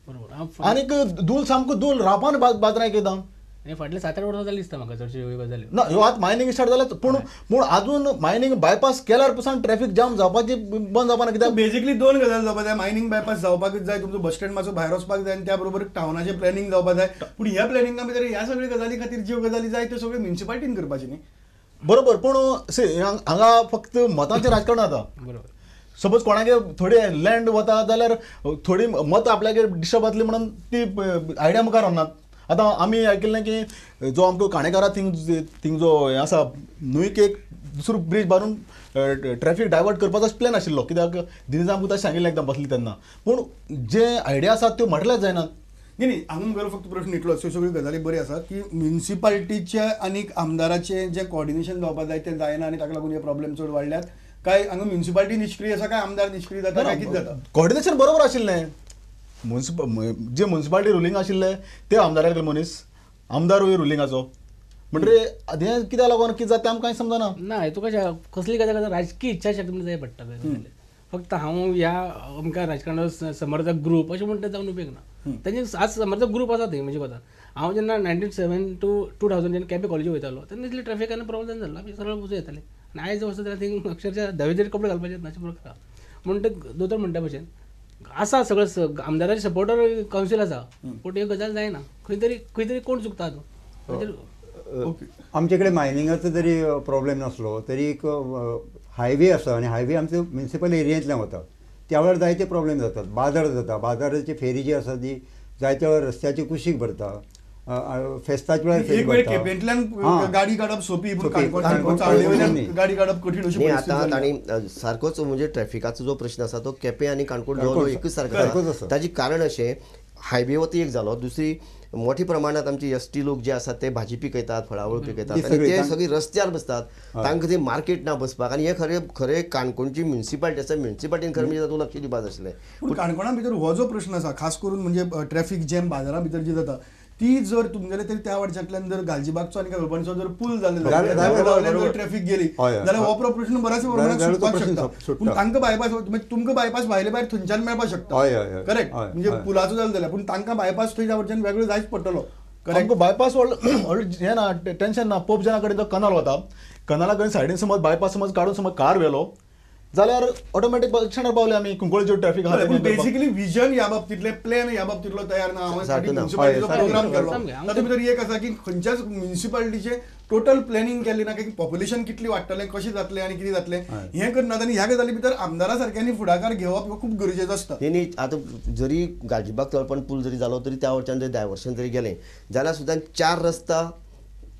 बरोबर. आनीक धूल सामको धूल रावपान बाजारान एकदम. फाटले 7-8 वर्सां जाली दिसता म्हाका चडशी ह्यो गजाली ना. ह्यो आतां मायनींग स्टार्ट जाल्यार पूण पूण आजून मायनींग बायपास केल्यार पसून ट्रॅफिक जाम जावपाची बंद जावपा ना. कित्याक बेजिकली दोन गजाली जावपाक जाय, मायनींग बायपास जावपाकूच जाय, तुमचो बस स्टँड मातसो भायर वचपाक जाय आनी त्या बरोबर टावनाचें प्लॅनिंग जावपाक जाय. पूण ह्या प्लॅनिंगा भितर ह्या सगळ्या गजाली खातीर ज्यो गजाली जाय त्यो सगळ्यो म्युनिसिपालिटीन करपाची न्ही. बरोबर. पूण हांगा फक्त मतांचें राजकारण जाता. बरोबर. सपोज कोणागे थोडी लँड वता जाल्यार थोडी मतां आपल्यागेर डिस्टर्ब जातली म्हणून ती आयडिया मुखार व्हरनात. आतां आमी आयकिल्लें की जो आमकां काणेकारा थिंग थिंग जो हें आसा न्हंयक एक दुसरो ब्रीज बांदून ट्रॅफिक डायवर्ट करपाचो प्लॅन आशिल्लो. कित्याक दिनेश आमकां तशें सांगिल्लें एकदां बसली तेन्ना. पूण जे आयडिया आसात त्यो म्हटल्यार जायनात. न्ही न्ही हांगा मुगेलो फक्त प्रश्न इतलो, ह्यो सगळ्यो गजाली बऱ्यो आसात की म्युनिसिपालिटीचे आनी आमदाराचें जें कॉर्डिनेशन जावपाक जाय तें जायना आनी ताका लागून हे प्रॉब्लेम चड वाडल्यात. काय हांगा म्युनिसिपालिटी निश्क्रीय आसा काय आमदार निश्क्रीय जाता काय कितें जाता? कॉर्डिनेशन बरोबर आशिल्लें. जे म्युनिसिपालिटी रुलींग आशिल्ले ते आमदाराक मनीस आमदारूय रुलिंगाचो म्हणटकीर हें कित्याक लागून कितें जाता आमकां कांय समजना. ना हेतू कशें कसली गजाल करता राजकीय इच्छा शक्ती जाय पडटा. फक्त हांव ह्या अमक्या राजकारणाचो समर्थक ग्रूप अशें म्हणटा जावन उपयोग ना. तेंचे आज समर्थक ग्रूप आसा थंय. म्हणजे कोता हांव जेन्ना 1997 to 2000 जेन्ना केपें कॉलेजीक वयतालो तेन्ना इतले ट्रॅफिकान प्रॉब्लेम जालो आमी सरळ वचूं येताले. आनी आयज वचत जाल्यार थिंग अक्षरशः धवे तरी कपडे घालपाचे ना अशें प्रकार. म्हूण ते दोतोर म्हणटा भशेन आसा सगळं आमदाराचे सपोर्टर कावन्सील आसा पूण ह्यो गजाल जायना. खंय तरी खंय तरी कोण चुकता आतां. आमचे कडेन मायनिंगाचो जरी प्रॉब्लेम नासलो तरी एक हायवे आसा आनी हायवे आमचो म्युनिसिपल एरियेंतल्यान वता, त्या वेळार जायते प्रॉब्लेम जातात. बाजार जाता, बाजाराची फेरी जी आसा ती जायत्या वेळार रस्त्याची कुशीक भरता, फेस्ताच्या वेळार फेरी भरता. केपेंतल्यान गाडी काडप सोंपी पूण गाडी काडप कठीण अशी. आतां तांणी सारकोच म्हणजे ट्रॅफिकाचो जो प्रश्न आसा तो केपें आनी काणकोण जवळ एकूच सारको आसा. ताजें कारण अशें हायवे वती एक जालो, दुसरी मोठ्या प्रमाणात आमचे एस टी लोक जे आसात ते भाजी पिकयतात, फळावळ पिकयतात आनी ते सगळी रस्त्यार बसतात, तांकां थंय मार्केट ना बसपाक. आनी हें खरें खरें काणकोणची म्युनिसिपालिटी आसा, म्युनिसिपालिटीन खरें म्हणजे तातूंत लक्ष दिवपाक जाय आसलें. पूण काणकोणा भितर हो जो प्रश्न आसा खास करून म्हणजे ट्रॅफिक जॅम बाजारा भितर जी जाता ती जर तुमगेले तरी त्या वाटच्यांतल्यान जर गालजीबागचो आनी काणकोणचो जर पूल जालो जाल्यार ट्रॅफिक गेली जाल्यार हो प्रश्न बऱ्याच प्रमाणात सुटपाक शकता. पूण तांकां बायपास म्हणजे तुमकां बायपास भायले भायर थंयच्यान मेळपाक शकता. करेक्ट. म्हणजे पुलाचो जालो जाल्यार पूण तांकां बायपास थंय त्या वाटच्यान वेगळो जायच पडटलो. करेक्ट. बायपास हें ना टेंशन ना. पोप जना कडेन जो कनाल वता कनाला कडेन सायडीन समज बायपास समज काडून समज कार व्हेलो जाल्यार ऑटोमॅटीक स्टँडार पावले आमी. कुंकळ्ळेच्यो ट्रॅफिक आहा. बेसिकली विजन ह्या बाबतींतलें प्लॅन ह्या बाबतींतलो तयार ना. हांवें म्युनिसिपालिटीचो प्रोग्राम केलो तातूंत भितर एक आसा की खंयच्याच म्युनिसिपालिटीचें टोटल प्लॅनिंग केल्लें ना की पॉप्युलेशन कितली वाडटलें, कशें जातलें आनी कितें जातलें हें करनात. आनी ह्या गजाली भितर आमदारा सारक्यांनी फुडाकार घेवप हो खूब गरजेचो आसता. न्ही आतां जरी गालजीबाग तळपण पूल जरी जालो तरी त्या वटच्यान जर डायवर्शन जरी गेलें जाल्यार सुद्दां 4 रस्ता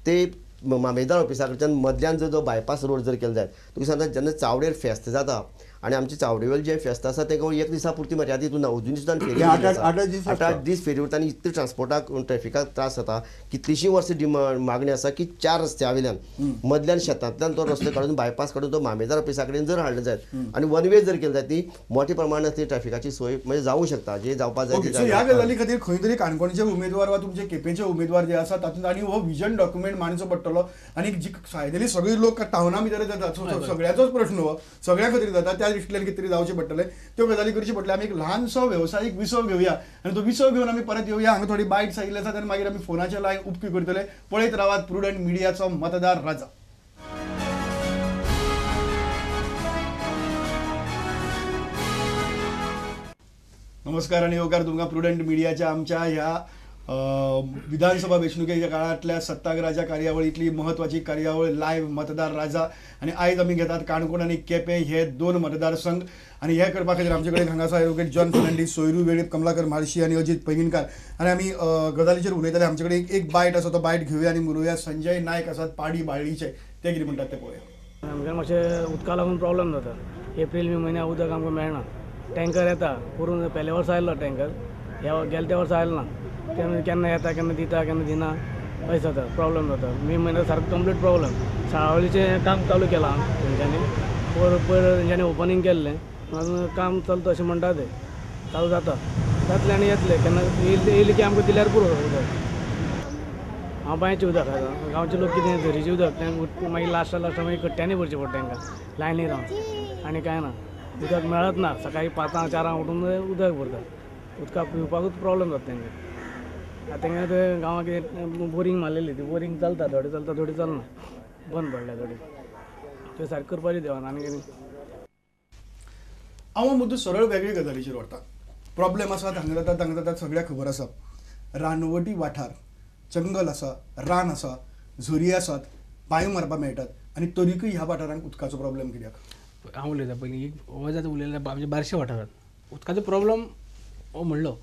ते मामेदार ऑफिसा कडच्यान मदल्यान जर जो बायपास रोड जर केलो जायत तुका सांगता जेन्ना चावडेर फेस्त जाता आनी आमचे चावडेवेल जें फेस्त आसा तें एक दिसा पुरती मर्यादीत उरना, अजून सुद्दां फेरी 8-8 दीस फेरी उरता आनी इतले ट्रान्सपोर्टाक ट्रॅफिकाक त्रास जाता. कितलींशीं वर्सां मागणी आसा की 4 रस्त्या वयल्यान मदल्यान शेतांतल्यान तो रस्तो काडून बायपास काडून तो मामेदार ऑफिसा कडेन जर हाडलो जायत आनी वन वे जर केलो जायत ती मोठ्या प्रमाणात ती ट्रॅफिकाची सोय म्हणजे जावूं शकता. जे जावपाक जाय. ह्या गजाली खातीर खंय तरी काणकोणचे उमेदवार वा तुमचे केपेंचे उमेदवार जे आसा तातूंत आनी हो विजन डॉक्युमेंट मांडचो पडटलो. आनी जी फायदली सगळी लोक टावना भितर जाता सगळ्याचोच प्रश्न हो सगळ्या खातीर जाता त्या दृश्टींतल्यान कितें तरी जावचें पडटलें, त्यो गजाली करच्यो पडटल्यो. आमी एक ल्हानसो वेवसायीक विसव घेवया आनी तो विसव घेवन आमी परत येवया. हांगा थोडी बायट्स आयिल्ली आसात आनी मागीर आमी फोनाचे लायन उपकी करतले. पळयत रावात प्रुडंट मिडियाचो मतदार राजा. नमस्कार आनी येवकार तुमकां प्रुडंट मिडियाच्या आमच्या ह्या विधानसभा वेंचणुकेच्या काळांतल्या सत्ताग्रहाच्या कार्यावळींतली महत्वाची कार्यावळ लायव्ह मतदार राजा. आनी आयज आमी घेतात काणकोण आनी केपें हे 2 मतदारसंघ आनी हे करपा खातीर आमचे कडेन हांगा आसा एडवोकेट जॉन फर्नांडीस, सोयरू वेळीप, कमलाकर म्हाळशी आनी अजीत पैंगीणकार. आनी आमी गजालीचेर उलयताले. आमचे कडेन एक बायट आसा तो बायट घेवया आनी उलोवया. संजय नायक आसात पाडी बाळ्ळीचे, ते कितें म्हणटात ते पळोवया. आमकां मातशें उदका लागून प्रॉब्लम जाता. एप्रील मे म्हयन्याक उदक आमकां मेळना. टँकर येता करून पेल्या वर्सा आयलो टँकर, ह्या गेल्या त्या वर्सा आयलो ना. ते केन्ना येता केन्ना दिता केन्ना दिना अशें जाता, प्रॉब्लम जाता. मे म्हयन्याक सारको कंप्लीट प्रॉब्लम. साळावलीचें काम चालू केलां तेंच्यांनी, पयर पयर तेंच्यांनी ओपनींग केल्लें, अजून काम चलता अशें म्हणटा ते चालू जाता जातलें आनी येतलें केन्ना येयलें की आमकां दिल्यार पुरो उदक. हांव बांयचें उदक खाता, गांवचे लोक कितें झरीचें उदक तें मागीर लास्टा लास्टा मागीर कट्ट्यांनी भरचें पडटा तांकां लायनी रावन आनी कांय ना. उदक मेळत ना. सकाळीं 5-4 उठून उदक भरता. उदका पिवपाकूच प्रॉब्लम जाता तेंकां. आतां तेंगे ते गांवांत कितें बोरींग मारलेली, ती बोरींग चलता, थोडे चलता थोडी चलना, बंद पडल्या थोडी. ते सारकें करपाचें देवान आनी कितें. हांव मुद्दो सरळ वेगळे गजालीचेर व्हरता. प्रॉब्लेम आसा, हांगा जाता तांगा जाता, सगळ्याक खबर आसा. रानवटी वाठार, जंगल आसा, रान आसा, झरी आसात, बांयो मारपाक मेळटात आनी तरीकय ह्या वाठारांक उदकाचो प्रॉब्लेम कित्याक? हांव उलयता पयलीं, हो जाता उलयला आमच्या बारशे वाठारांत उदकाचो प्रॉब्लम हो म्हणलो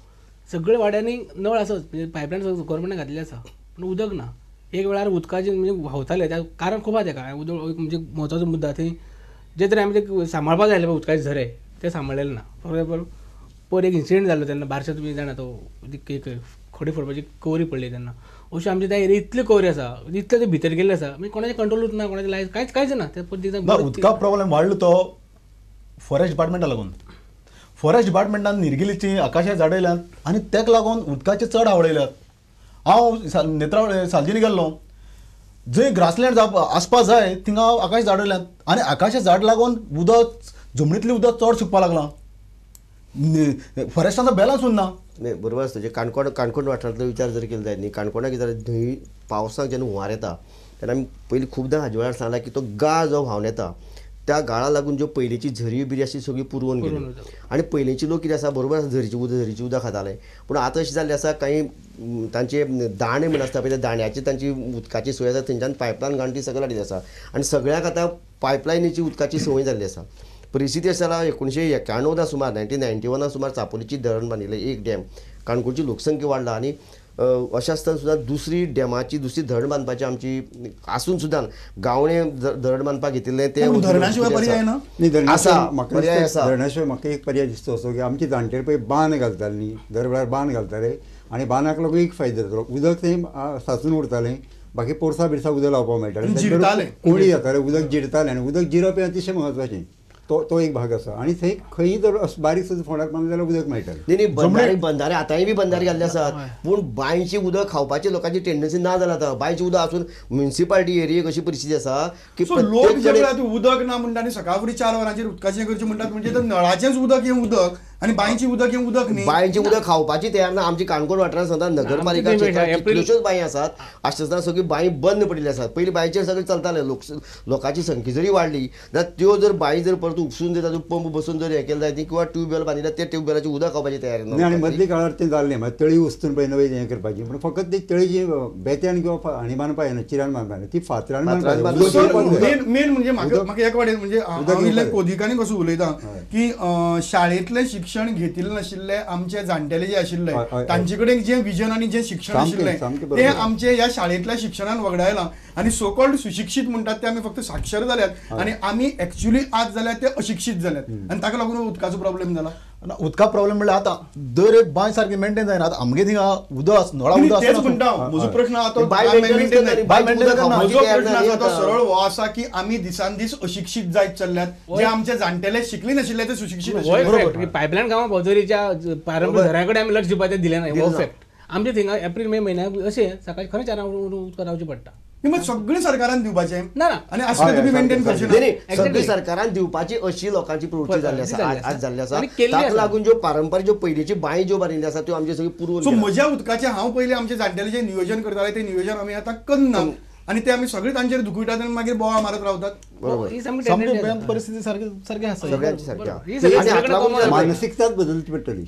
सगळे वाड्यांनी नळ आसात, म्हणजे पायपलायन गव्हर्मेंटान घातलेली आसा, पूण उदक ना. एक वेळार उदकाचें म्हणजे व्हांवतालें, त्या कारण खूब आसा तेका. उदक म्हणजे म्हत्वाचो मुद्दो थंय जे तरेन आमी ते सांबाळपाक जाय आसले उदकाचे झरे ते सांबाळलेले ना. फॉर एग्जाम्पल पयर एक इन्सिडंट जालो तेन्ना बारशे, तुमी जाणा तो एक खडी फोडपाची कवरी पडली तेन्ना. अश्यो आमच्या त्या एरिया इतल्यो कवरी आसा, इतले ते भितर गेल्ले आसा, म्हणजे कोणाचें कंट्रोलूच ना, कोणाचें लायट कांयच कांयच ना. ते उदका प्रॉब्लेम वाडलो तो फॉरेस्ट डिपार्टमेंटा लागून. फॉरेस्ट डिपार्टमेंटान निरगिलीची आकाशा झाडां येयल्यात आनी तेका लागून उदकाचे चड आवळयल्यात. हांव नेत्रावळे सालजीनी गेल्लो, जंय ग्रासलँड आसपा जाय थिंगा आकाश झाड येयल्यात आनी आकाशा झाड लागून उदक जमनींतलें उदक चड सुकपाक लागलां. फॉरेस्टाचो बॅलन्स उरना. नाही बरोबर आसता. जे काणकोण काणकोण वाठारांतलो विचार जर केलो जायत न्ही, काणकोणाक कितें जाता, न्हंय पावसाक जेन्ना हुंवार येता तेन्ना आमी पयलीं खुबदां हाजे वेळार सांगलां की तो गाळ जो व्हांवन येता त्या गाळा लागून ज्यो पयलींची झरी बिरी अशी सगळी पुरवून गेली. आनी पयलींची लोक कितें आसा, बरोबर आसा, झरीची उदक झरीची उदक खाताले, पूण आतां अशें जाल्लें आसा कांय तांचे दाणे म्हण आसता पळय, त्या दाण्याची तांची उदकाची सोय आसा, थंयच्यान पायपलायन घालून ती सगळें हाडिल्ली आसा आनी सगळ्यांक आतां पायपलायनीची उदकाची संवय जाल्ली आसा. परिस्थिती अशी जाला 1991 सुमार 1991 सुमार चापोलीची धरण बांदिल्लें एक डॅम, काणकोणची लोकसंख्या वाडला आनी अशें आसतना सुद्दां दुसरी डॅमाची दुसरी धरण बांदपाची आमची आसून सुद्दां गावणे धरण बांदपाक घेतिल्लें तें धरणाशिवाय पर्याय ना. आसा पर्याय आसा. धरणाशिवाय म्हाका एक पर्याय दिसता असो की आमची जाणटेले पळय बांद घालताले न्ही, दर वेळार बांद घालताले आनी बांदाक लागून एक फायदो जातालो, उदक थंय साचून उरतालें, बाकी पोरसां बिरसां उदक लावपाक मेळटालें, कोळी जाताले, उदक जिरतालें आनी उदक जिरप हें अतिशय म्हत्वाचें. तो एक भाग आसा आनी थंय खंयी जर बारीक सुद्दां फोंडाक मारलें जाल्यार उदक मेळटालें. न्ही न्ही बंधारे बंधारे आतांय बी बंधारे घाल्ले आसात, पूण बांयचें उदक खावपाची लोकांची टेंडन्सी ना जाला. आतां बांयचें उदक आसून म्युनिसिपालिटी एरियेक अशी परिस्थिती आसा की लोक जे उदक ना म्हणटा आनी सकाळ फुडें 4 वरांचेर उदकाचें करचें म्हणटात, म्हणजे नळाचेंच उदक हें उदक आनी बांयचें उदक हें उदक न्ही. बांयचें उदक खावपाची तयार ना. आमची काणकोण वाठारांत सदां नगरपालिका क्षेत्रांत कितल्योश्योच बांय आसात, आसतना सगळी बांय बंद पडिल्ली आसात. पयलीं बांयचेर सगळें चलतालें, लोक लोकांची संख्या जरी वाडली जाल्यार त्यो जर बांय जर परत उपसून जर तातूंत पंप बसून जर हें केलें जायत न्ही, किंवा ट्यूबवेल बांदिल्ले ते ट्यूबवेलाचें उदक खावपाची तयारी ना. आनी मदल्या काळार तें जाल्लें, मागीर तळी उस्तून पळय नवी हें करपाची, पूण फकत ती तळी जी बेत्यान किंवा हांणी बांदपाक येना, चिरान बांदपाक येना, ती फातरान बांदपाक. मेन म्हणजे म्हाका एक वाटेन म्हणजे हांव इल्लें कोदिकांनी कसो उलयता की शाळेंतलें शिक्षण घेतिल्लें नाशिल्ले आमचे जाणटेले जे आशिल्ले तांचे कडेन जें विजन आनी जें शिक्षण आशिल्लें तें आमचे ह्या शाळेंतल्या शिक्षणान वगडायलां आनी सो कॉल्ड सुशिक्षीत म्हणटात ते आमी फक्त साक्षर जाल्यात आनी आमी एक्च्युअली आज जाल्यार ते अशिक्षीत जाल्यात आनी ताका लागून उदकाचो प्रॉब्लेम जाला. उदका प्रॉब्लेम म्हणल्यार आतां दर एक बांय सारकी मेंटेन जायना. आतां आमगे थिंगा उदक नळा उदक तेच म्हणटा म्हजो प्रश्न आतां म्हजो प्रश्न आसा तो सरळ हो आसा की आमी दिसान दीस अशिक्षीत जायत चल्ल्यात, जे आमचे जाणटेले शिकले नाशिल्ले ते सुशिक्षीत आशिल्ले. पायपलायन गांवां भोंवतणीच्या पारंपरीक घरा कडेन आमी लक्ष दिवपाचें दिलें ना. हो फॅक्ट. आमचे थिंगा एप्रील मे म्हयन्याक अशें सकाळी खरें 4 उदक रावचें पडटा. सगळें सरकारान दिवपाचें ना आनी असलें तुमी मेंटेन करचें ना. सगळें सरकारान दिवपाची अशी लोकांची प्रवृत्ती जाल्ली आसा आज जाल्ली आसा. ताका लागून ज्यो पारंपरीक ज्यो पयलींची बांय ज्यो बांदिल्ली आसा त्यो आमच्यो सगळ्यो पुरवून. सो म्हज्या उदकाचें हांव पयलीं आमचे जाणटेले जें नियोजन करताले तें नियोजन आमी आतां करना आनी ते आमी सगळे तांचेर दुखयतात आनी मागीर बोवाळ मारत रावतात. बरोबर, परिस्थिती सारकी सारकी आसा सगळ्यांची सारकी. मानसिकताच बदलची पडटली.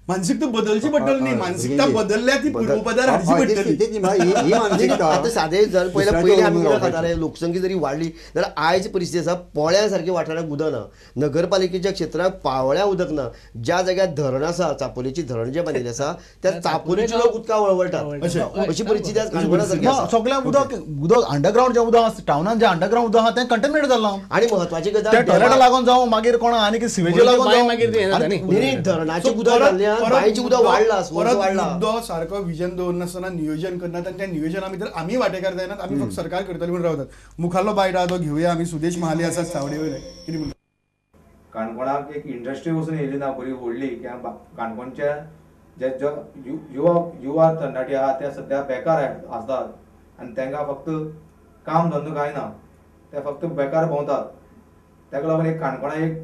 मानसिकता बदलची पडटली न्ही, मानसिकता बदलल्या ती पूर्वपदार हाडची पडटली. आतां सादें जर पयलें पयलीं आमी उदक खाताले, लोकसंख्या जरी वाडली जाल्यार आयज परिस्थिती आसा पोळ्या सारक्या वाठारांत उदक ना, नगरपालिकेच्या क्षेत्रांत पावळ्या उदक ना. ज्या जाग्यार धरण आसा, चापोलीची धरण जें बांदिल्लें आसा त्या चापोलीचे लोक उदका वळवळटात, अशी परिस्थिती आज काणकोणा सारकी आसा. सगळ्या उदक उदक अंडरग्रावंड जें उदक आसा, टावनान जें अंडरग्रावंड उदक आसा तें कंटेमिनेट जालां. आनी म्हत्वाची गजाल टॉयलेटा लागून जावं, मागीर कोण आनी सिवेजी लागून जावं, मागीर धरणाचें उदक घाल्ल्यान बांयचें उदक वाडलां, परत मुद्दो सारको विजन दवरनासतना नियोजन करनात आनी त्या नियोजना भितर आमी वांटेकार जायनात, आमी फक्त सरकार करतले म्हूण रावतात. मुखाल्लो बायट आहा तो घेवया आमी. सुदेश महाली आसा चावडे वयले. कितें म्हणटा? काणकोणाक एक इंडस्ट्री वचून येयली ना बरी व्हडली, की काणकोणच्या जे युवा युवा तरणाटे आहा ते सद्या बेकार आसतात आनी तांकां फक्त काम धंदो कांय ना, ते फक्त बेकार भोंवतात. ताका लागून एक काणकोणा एक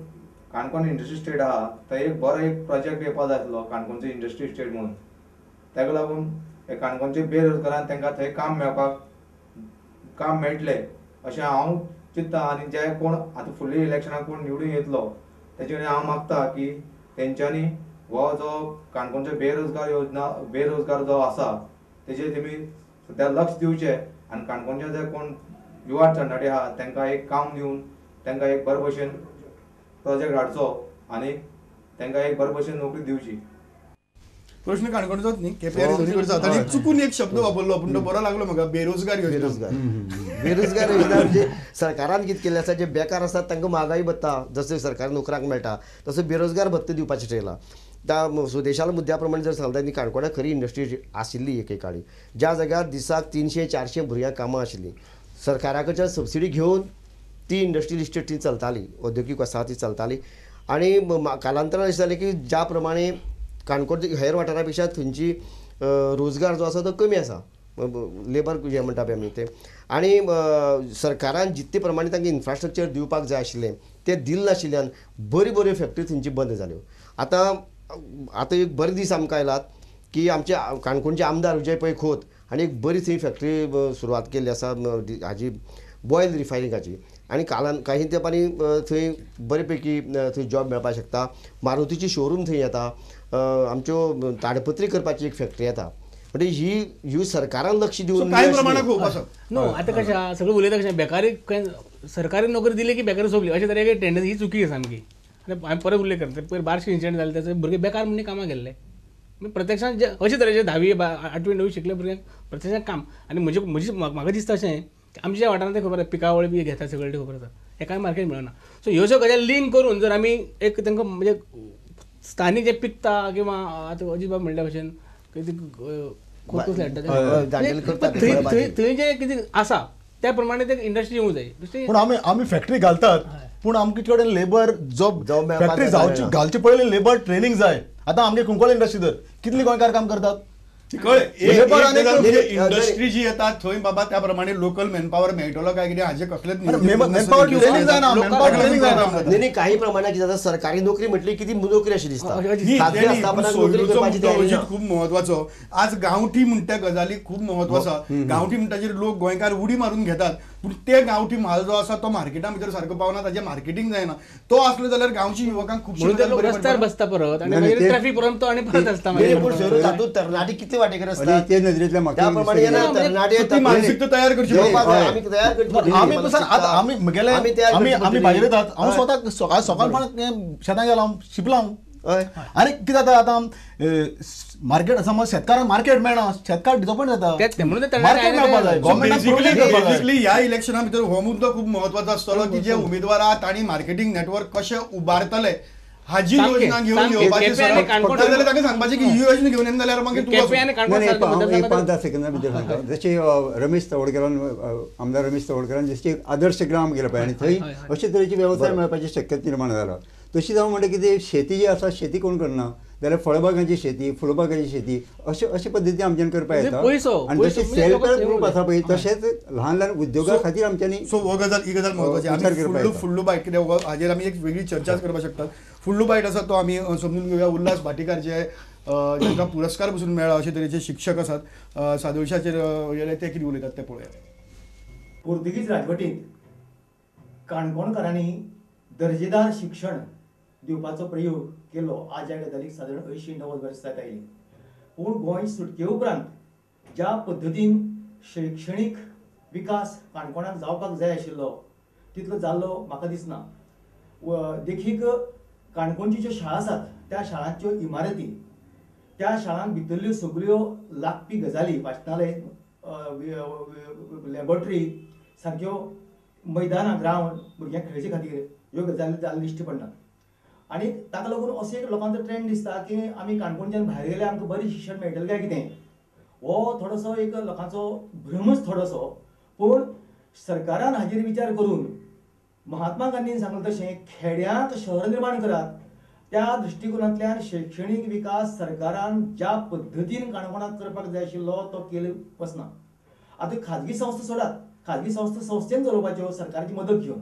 काणकोण इंडस्ट्री स्टेट आहा थंय एक बरो एक प्रोजेक्ट येवपा जाय आसलो काणकोणचो इंडस्ट्री स्टेट म्हणून. ताका लागून हे काणकोणचे बेरोजगारान तांकां थंय काम मेळपाक काम मेळटलें अशें हांव चिंत्ता. आनी जे कोण आतां फुडल्या इलेक्शनाक कोण निवडून येतलो तेचे कडेन हांव मागता की तेंच्यांनी हो जो काणकोणचो बेरोजगार योजना बेरोजगार जो आसा तेजेर तेमी सद्या लक्ष दिवचें आनी काणकोणचे जे कोण युवा तरणाटे आहा तांकां एक काम दिवन तांकां एक बरे भशेन प्रोजेक्ट हाडचो आनी तांकां एक बरे भशेन नोकरी दिवची. प्रश्न काणकोणचोच न्ही, केपें आनी दोनी कडचो. आतां चुकून एक शब्द वापरलो पूण तो बरो लागलो म्हाका, बेरोजगार योजना. बेरोजगार योजना म्हणजे सरकारान कितें केल्लें आसा, जे बेकार आसात तांकां म्हारगाय भत्ता जशें सरकारी नोकरांक मेळटा तसो बेरोजगार भत्ता दिवपाचें ठरयलां. त्या स्वदेशाला मुद्द्या प्रमाणे जर सांगता न्ही, काणकोणाक खरी इंडस्ट्री आशिल्ली एके काळी, ज्या जाग्यार दिसाक 300-400 भुरग्यांक कामां आशिल्लीं, सरकारा कडच्यान सबसिडी घेवन ती इंडस्ट्री इस्टेट ती चलताली, औद्योगीक वसाहत ती चलताली. आनी कालांतरान अशें जालें की ज्या प्रमाणे काणकोण हेर वाठारा पेक्षा थंयची रोजगार जो आसा तो कमी आसा, लेबर हें म्हणटा पळय आमी तें. आनी सरकारान जितले प्रमाणे तांकां इन्फ्रास्ट्रक्चर दिवपाक जाय आशिल्लें तें दिलें नाशिल्ल्यान बऱ्यो बऱ्यो फॅक्टरी थंयची बंद जाल्यो. आतां आतां एक बरे दीस आमकां आयलात की आमचे काणकोणचे आमदार विजय पै खोत आनी एक बरी थंय फॅक्टरी सुरवात केल्ली आसा हाजी बॉयल रिफायनिंगाची. आनी कालान काही तेंपांनी थंय बरे पैकी थंय जॉब मेळपाक शकता. मारुतीची शोरूम थंय येता, आमच्यो ताडपत्री करपाची एक फॅक्टरी येता. म्हणजे ही ह्यो सरकारान लक्ष दिवन कांय प्रमाणात होवप आसा न्हू. आतां कशें आहा सगळें उलयता कशें, बेकारी सरकारी नोकरी दिली की बेकारी सोंपली अशें तरेची टेंडन्सी ही चुकी आसा सामकी. आनी हांवें परत उल्लेख करता, पयर बार्शी इन्सिडंट जाले ताचे भुरगे बेकार म्हणून कामाक गेल्ले. प्रत्यक्षान जे अशे तरेचे 10वी 8वी 9वी शिकले भुरग्यांक प्रत्यक्षान काम. आनी म्हजे म्हजी म्हाका दिसता अशें आमच्या वाठारांत तें खबर आसा, पिकावळ बी घेता सगळें तें खबर आसा, हें कांय मार्केट मेळना. सो ह्यो ज्यो गजाली लिंक करून जर आमी एक तांकां म्हणजे स्थानीक जें पिकता किंवा आतां अजीत बाब म्हणल्या भशेन थंय थंय जें कितें आसा त्या प्रमाणे ते इंडस्ट्री येवंक जाय. पूण आमी आमी फॅक्टरी घालतात पूण आमचे कडेन लेबर जॉब फॅक्टरी जावची घालचे पयलीं लेबर ट्रेनिंग जाय. आतां आमगे कुंकळ्ळे इंडस्ट्री धर कितली गोंयकार काम करतात, इंडस्ट्री जी येता थंय बाबा त्या प्रमाणे लोकल मॅनपावर मेळटलो काय कितें हाजें कसलेच न्ही. काही प्रमाणात कितें जाता, सरकारी नोकरी म्हटली की ती नोकरी अशी दिसता, खूब म्हत्वाचो. आज गांवठी म्हणटा गजाली खूब म्हत्व आसा. गांवठी म्हणटाचेर लोक गोंयकार उडी मारून घेतात पूण ते गांवठी म्हाल जो आसा तो मार्केटा भितर सारको पावना, ताजें मार्केटींग जायना. तो आसलो जाल्यार गांवची युवकांक खूब रस्त्यार बसता परत आनी ट्रॅफिक प्रॉब्लेम तो आनी परत आसता. तातूंत तरणाटे कितले वाटेकर आसता ते नजरेंतल्यान मानसिकता तयार करची. आमी आमी गेले आमी आमी भायर येतात. हांव स्वता सकाळ सकाळ शेतां गेलो, शिंपला. आनी कितें जाता आतां मार्केट समज शेतकारांक मार्केट मेळना, शेतकार डिसअपॉयंट जाता. मार्केट मेळपाक जाय गव्हर्नमेंटान. ह्या इलेक्शना भितर हो मुद्दो खूब म्हत्वाचो आसतलो की जे उमेदवार आहा तांणी मार्केटींग नेटवर्क कशें उबारतले हाजी योजना घेवन येवपाची. जाल्यार ताका सांगपाचें की ही योजना घेवन येना जाल्यार मागीर एक 5-10 सेकंदा भितर सांगता. जशें रमेश तवडकरान, आमदार रमेश तवडकरान जशी एक आदर्श ग्राम केला पळय आनी थंय अशे तरेची वेवसाय मेळपाची शक्यता निर्माण जाला. तशी जावं म्हणटा कितें शेती जी आसा शेती कोण करना जाल्यार फळबागांची शेती, फुलबागांची शेती अशे अशे पद्दतीन आमच्यान करपाक येता. आनी जशें सेल्फ हेल्प ग्रूप आसा पळय तशेंच ल्हान ल्हान उद्योगा खातीर आमच्यांनी सो हो गजाल ही गजाल म्हत्वाची. आमी फुडलो बायट कितें हाजेर आमी एक वेगळी चर्चाच करपाक शकतात. फुडलो बायट आसा तो आमी समजून घेवया. उल्हास भाटीकार जे जांकां पुरस्कार पसून मेळ्ळा अशे तरेचे शिक्षक आसात सादोळशाचेर गेले ते कितें उलयतात ते पळोवया. पोर्तुगीज राजवटींत काणकोणकारांनी दर्जेदार शिक्षण दिवपाचो प्रयोग केलो. आज ह्या गजालीक सादारण 80-90 वर्सां जायत आयलीं. पूण गोंय सुटके उपरांत ज्या पद्दतीन शैक्षणीक विकास काणकोणाक जावपाक जाय आशिल्लो तितलो जाल्लो म्हाका दिसना. देखीक काणकोणच्यो ज्यो शाळा आसात त्या शाळांच्यो इमारती, त्या शाळांक भितरल्यो सगळ्यो लागपी गजाली, वाचनालय, लॅबोरेटरी सारक्यो मैदानां, ग्रावंड भुरग्यांक खेळचे खातीर ह्यो गजाली जाल्यो दिश्टी पडनात. आनी ताका लागून असो एक लोकांचो ट्रेंड दिसता की आमी काणकोणच्यान भायर गेल्यार आमकां बरें शिक्षण मेळटलें काय कितें, हो थोडोसो एक लोकांचो भ्रमच थोडोसो. पूण सरकारान हाजेर विचार करून महात्मा गांधीन सांगलें तशें खेड्यांत शहर निर्माण करात, त्या दृश्टिकोनांतल्यान शैक्षणीक विकास सरकारान ज्या पद्दतीन काणकोणांत करपाक जाय आशिल्लो तो केलो वचना. आतां खाजगी संस्था सोडात, खाजगी संस्था संस्थेन चलोवपाच्यो सरकाराची मदत घेवन,